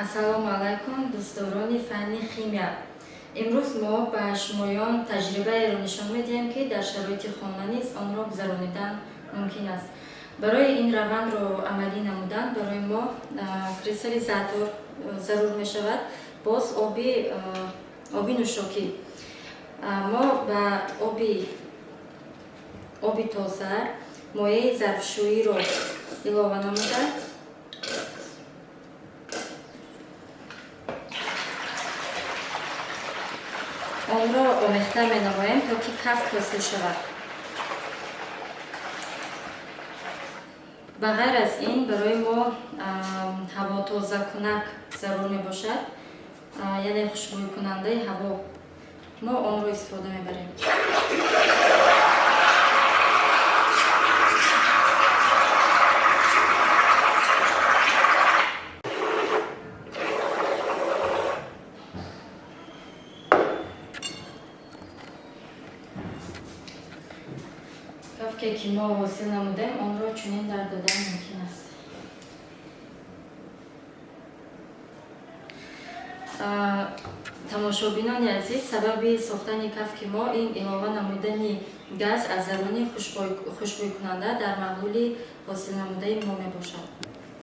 Ассалому алайкум, дӯстдорони фанни химия. Имрӯз мо ба шумоён таҷрибаеро нишон медиҳем, ки дар шароити хона низ онро гузаронидан мумкин аст. Барои ин равандро амалӣ намудан барои мо кристаллизатор зарур мешавад, боз оби нӯшокӣ. Мо ба оби тоза моеи зарфшӯиро илова намуда онро омехта менамоем, то ки кафк ҳосил шавад. Ба ғайр аз ин, барои мо ҳавотозакунак зарур мебошад, яъне хушбӯйкунандаи ҳаво. Мо онро истифода мебарем. Кафке, ки мо ҳосил намудем, онро чунин дар додан мумкин аст. Тамошобинони азиз, сабаби сохтани кафки мо ин илова намудани газ аз заруни хушбӯйкунанда дар маҳлули ҳосилнамудаи мо мебошад.